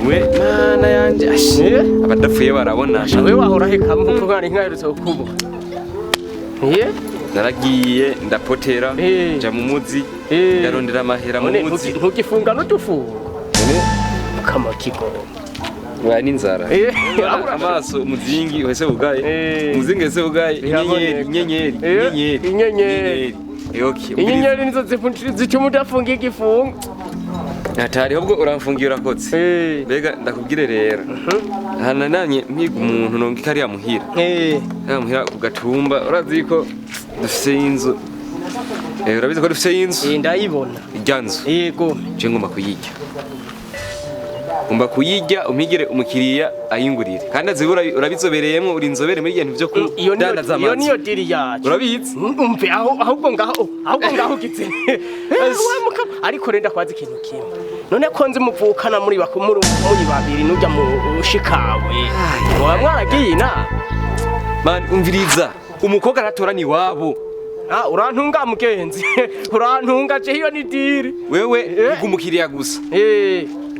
We mana yanje, ashe abadapfuye barabona. We wahora he kamuko bwana nkaherutse kukuba? Ye. Naragiye ndapotera, nja mu muzi, ndarondera amahera mu None muzi. Ntugifunga n'udufungo? None Mukama kigomba. Oya, n'inzara. Abura- Amaso umuzingi wese wugaye. Umuzingi wese wugaye, inyenyeri. Biraboneka. Inyenyeri, inyenyeri. Inyenyeri. Okay. Inyenyeri nizo zituma udafunga igifungo. Atari ahubwo uramfungiye, urakotse. Mbega ndakubwire rero, hanananye mpiga umuntu nonga kariya muhira. Kariya muhira ku gatumba, urazi ko dufise inzu. Urabizi ko dufise inzu. Ndayibona. Irya nzu. Yego. Je ngomba kuyirya, ngomba kuyirya, umpigire umukiriya ayingurire, kandi azi urabizobereyemwo, uri inzobere muri ibintu vyo Iyo niyo kudandaza iyo amazu. Niyo deal yacu. Urabizi. Umve aho, ahubwo ngaho ugize. We mukama, ariko renda kwaza ikintu kimwe. None ko nzi muvukana muri bakumuri muri babiri, nujya mu ushikawe wa mwaragiye inama? Man, umviriza, umukobwa aratorana iwabo. Ah, urantunga mugenzi, urantunga, je iyo ni deal. Wewe higa umukiriya gusa.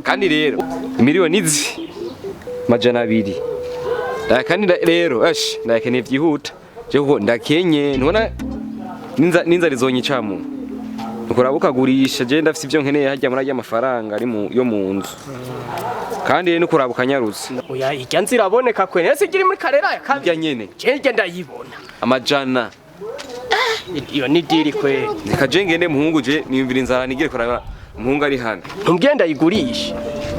Kandi rero miliyoni izi 200 kandi rero ash ndakeneye vyihuta je, kuko ndakenye, ntubona n'inzara izonyicamo. Nukuraba ukagurisha, je ndafise ivyo nkeneye harya muri arya mafaranga ari yo mu nzu, kandi rero nukuraba ukanyarutse. Oya, irya nzira aboneka kwe nese igira muri karera ya kabiri. Irya nyene. Je irya ndayibona. Amajana. Iyo ni deal kwe. Reka je ngende muhungu, je niyumvira inzara, nigire kuraba umuhungu ari hano. Ntumbwiye ndayigurisha.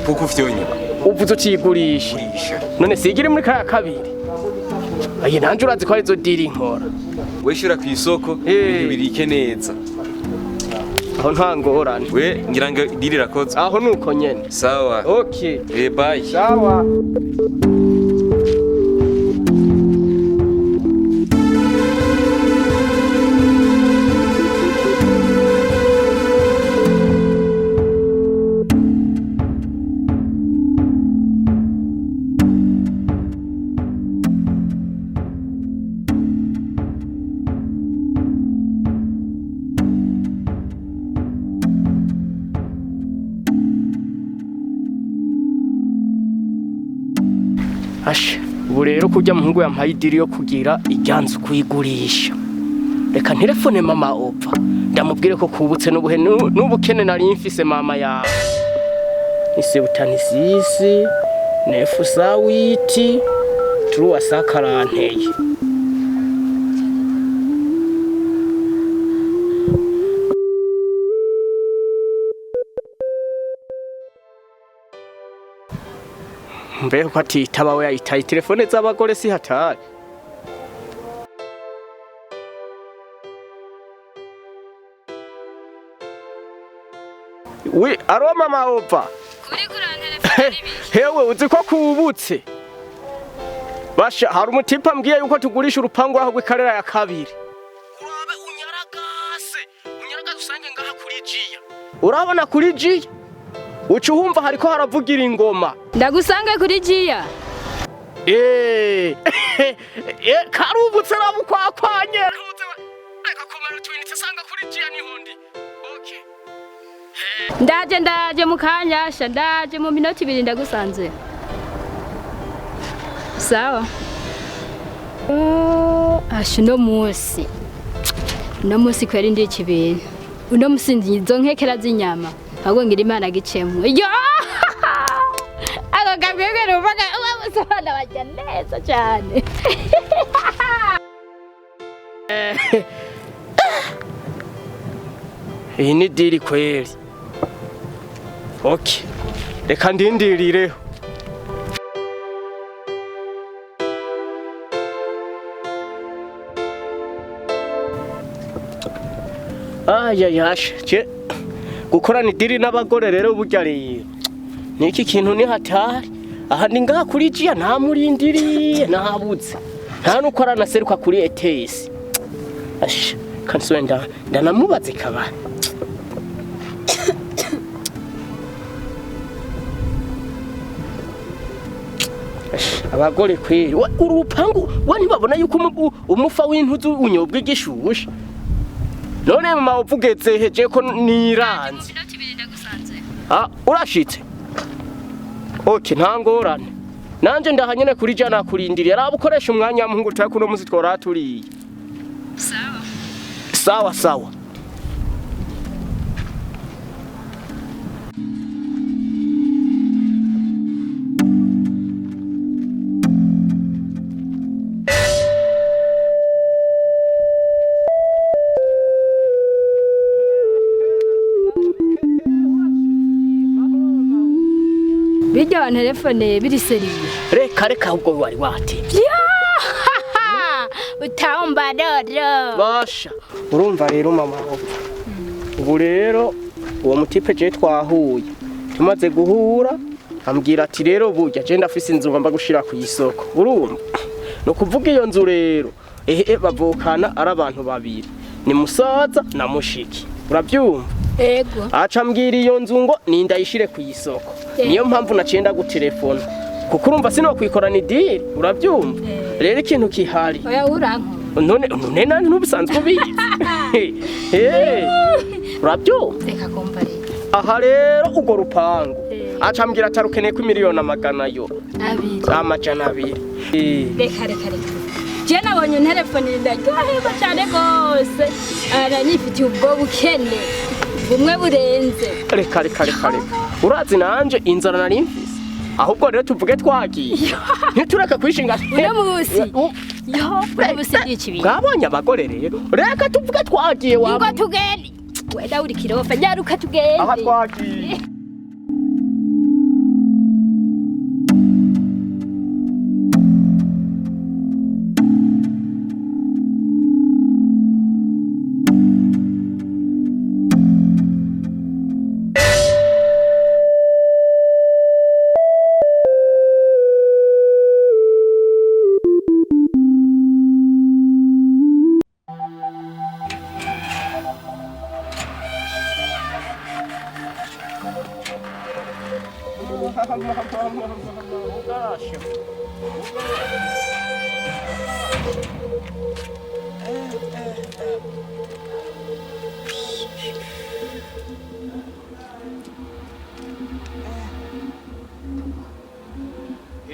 Kuko ufyonye. Uvuze ukiyigurisha? Gurisha. None sigira muri kariya kabiri? Ayi, nanje urazi ko arizo deal nkora. Weshura ku isoko, ibintu birike neza. Aho nta ngorane. We ngira ngo deal irakozwe. Aho nuko nyene. Sawa. Okay. Bye. Sawa. Asha, ubu rero kurya muhungu yampaye i deal yo kugira iryanzu kuyigurisha, reka nterefone mama opfa ndamubwire ko kubutse n'ubukene nari mfise. Mama yawe ni 76 neuf huit trois 41. Mbeho ko atitaba, we yayitaye telefone z'abagore si hatari. Oui, allô mama opa. Kuri kurantelefone n'ibiki? Hewe, uzi ko kubutse? Basha, hari umutipa mbwiye yuko tugurisha urupangu aho rw'ikarera ya kabiri. Urabe unyaragase, unyaragase usange ngaha kuri jiya. Urabona kuri jiya? Uca uhumva hariko haravugira ingoma. Ndagusange kuri jiya. Karubutse rabukwakwanye. Reka kumara utwinitse, sanga kuri jiya niho ndi. Okay. Ndaje, ndaje mu kanyasha, ndaje mu minota 2 ndagusanze. Sawa. Oh, asha, uno munsi Uno munsi kweri ndica ibintu. Uno munsi izo nkekera z'inyama. Ahubwo ngira Imana gicemwo. Yo! Ako gabwebwe numvaga uwo munsi abana barya neza cyane. Iyi ni deal kweli. Okay. Reka ndindirireho. Ayayasha, je gukorana i deal n'abagore rero burya rero niki kintu ni hatari. Aha ni ngaha kuri jiya nta murindiriye nahabuze nta nuko aranaseruka kuri ETS. Asha kanswe ndanamubaze kaba. Asha, abagore kweri urupangu wa ntibabona yuko umufa w'intuzu unyobwa igishushe. None mama uvugeze heje ko niranze. Minota ibiri ndagusanze. Ah, urashitse. Okay, nta ngorane. Nanje ndahanyene kuri jana kurindiriye. Araba ukoresha umwanya muhungu twa kuno musi tworaturiye. Sawa. Sawa sawa. Bijya wantelefone biri sérieux. Reka reka ahubwo wari wati. Utaomba dodo. Basha. Urumva rero mama wopfa. Ubu rero uwo mutipe je twahuye. Tumaze guhura ambwira ati rero burya je ndafise inzu ngomba gushira ku isoko. Urumva? No kuvuga iyo nzu rero ehe bavukana ari abantu babiri. Ni musaza na mushiki. Urabyumva? Ego. Aca ambwira iyo nzu ngo nindayishire ku isoko. Niyo mpamvu naciye ndagutelefona. Kuko urumva sinokwikorana i deal, urabyumva? Rero ikintu kihari. Oya uranko. None none nani ntubisanzwe ubizi. Eh, urabyumva? Reka kumva rero. Aha rero urwo rupangu. Aca ambwira ati arukeneye ko miliyoni amagana yo. Abiri. 200. Reka reka reka. Je nabonye unterefone ndaryoherwa cyane rwose. Aranyifitiye ubwo bukene. Bumwe burenze. Reka reka reka reka. Urazi nanje inzara nari mfise. Ahubwo rero tuvuge twagiye. Ntitureka kwishinga. Uno munsi. Yo, uno munsi ndica ibintu. Bwabonye abagore rero. Reka tuvuge twagiye wa. Ingo tugende. Wenda uri kirofa nyaruka tugende. Aha twagiye.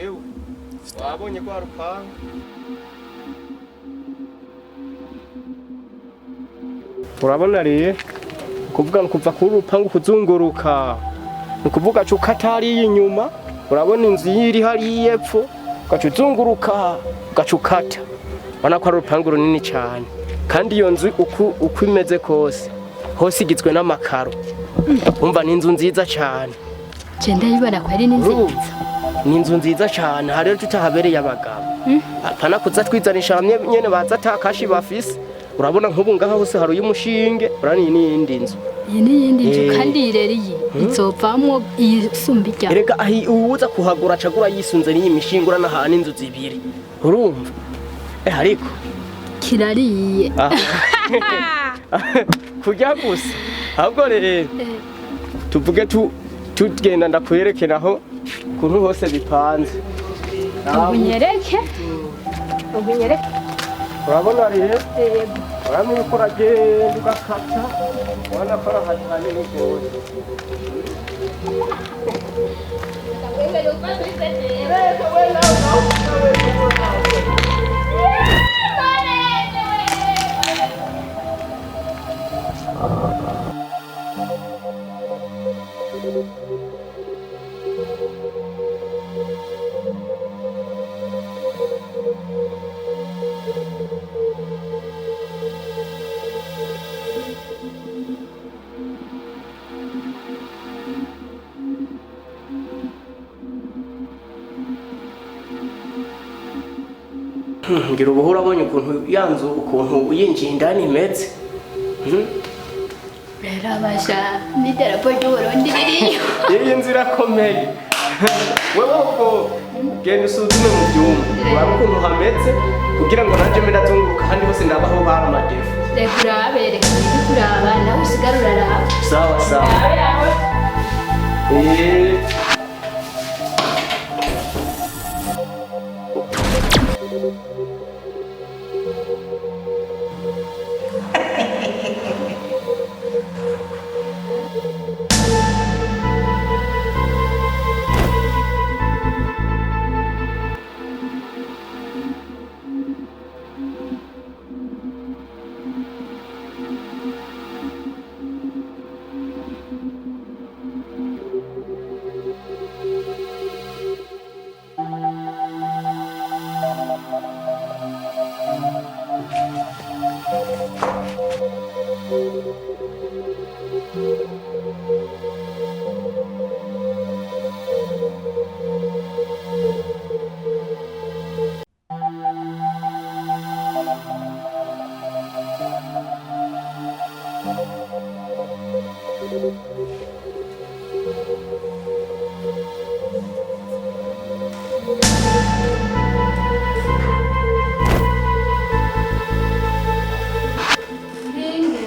Ewe, wabonye kwa rupangu. Urabona rero kuvuga ngo kuva kuri rupangu kuzunguruka ni ukuvuga aca ukata hariya inyuma, urabona inzu iri hariya epfo, ugaca uzunguruka ugaca ukata. Urabona ko ari urupangu runini cyane, kandi iyo nzu uko imeze kose hose igizwe n'amakaro. Umva ni inzu nziza cyane. Je ndayibona ko ari nziza. Ni inzu nziza cyane, hari rero tutahabereye abagabo. Apana kuza twizanisha hamwe nyene baza atakashi bafise. Urabona nk'ubu ngaha hose hari umushinge, urabona iyi n'iyindi nzu. Iyi ni iyindi nzu kandi rero iyi izovamwo iyisumba irya. Erega ahi uwuza kuhagura acagura yisunze n'iyi mishinge, urana ahantu inzu zibiri. Urumva? Ariko kirariye. Kurya gusa. Ahubwo rero tuvuge tugenda ndakwerekeraho ukuntu hose bipanze. Ubunyereke. Ubunyereke. Urabona rero? Urabona uko uragenda ugakata, ubona ko ari ahantu hanini rwose. Ngira ubu urabonye ukuntu ya nzu ukuntu yinjiye indani imeze. Rero abasha n'idarapo ry'Uburundi ririyo. Iyi nzu irakomeye. Wewe ahubwo genda usuzume mu byumba urabe ukuntu hameze kugira ngo nanjye mbe ndazunguruka ahandi hose ndabaho bari amadefu. Reka urabe, reka ujye kuraba nawe usigare uraraba. Sawa sawa. Eh. Hinge.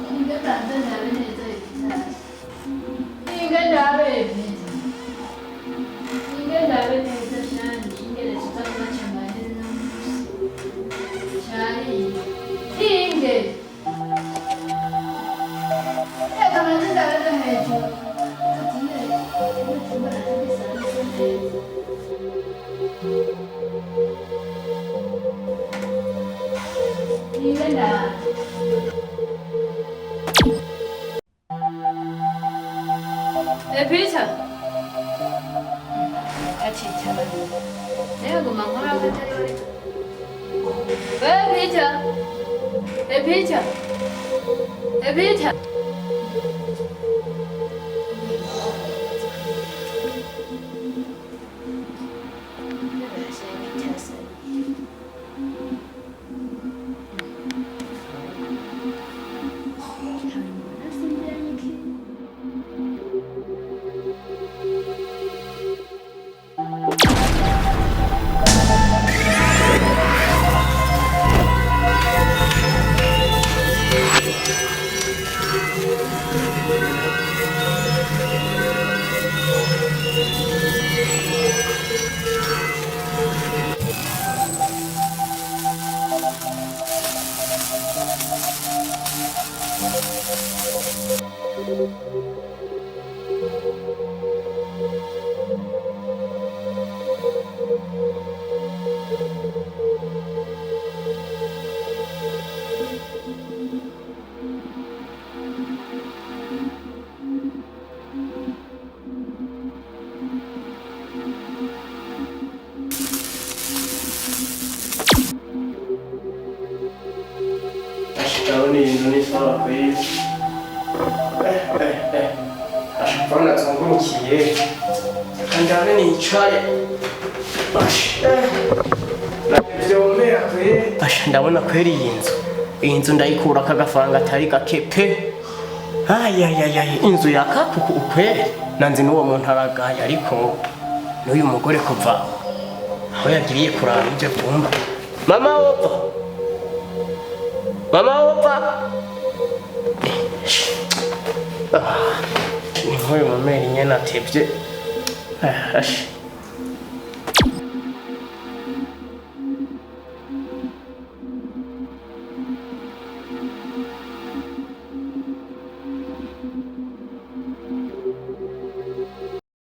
Hinge banza ndabe neza ibitari. Hinge ndabe ibiti. Hinge ndabe neza shani. Ingene tutakuba cyangwa Cyari. Hinge. Reka banze ndabe no hejuru. Tugiye. Icyumba nacyo gisa neza. Hinge ndabe. Peter. Achitaba. Leo ngoma katari wale. Peter. Peter. Peter. Ndabona iyi nzu ni sawa kweli. Mbona nzungurukiye. Reka ndabe nicare. Vyomera kweli. Asha ndabona kweli iyi nzu. Iyi nzu ndayikurako agafaranga atari gake pe. Ayayayay, inzu yakakuku ukweli. Nanzi n'uwo muntu aragaye ariko n'uyu mugore kuva aho yagiriye kuraba ibyo byumba. Mama wopfa. Mama wopfa. Ni nk'uyu mumeri nyene atevye.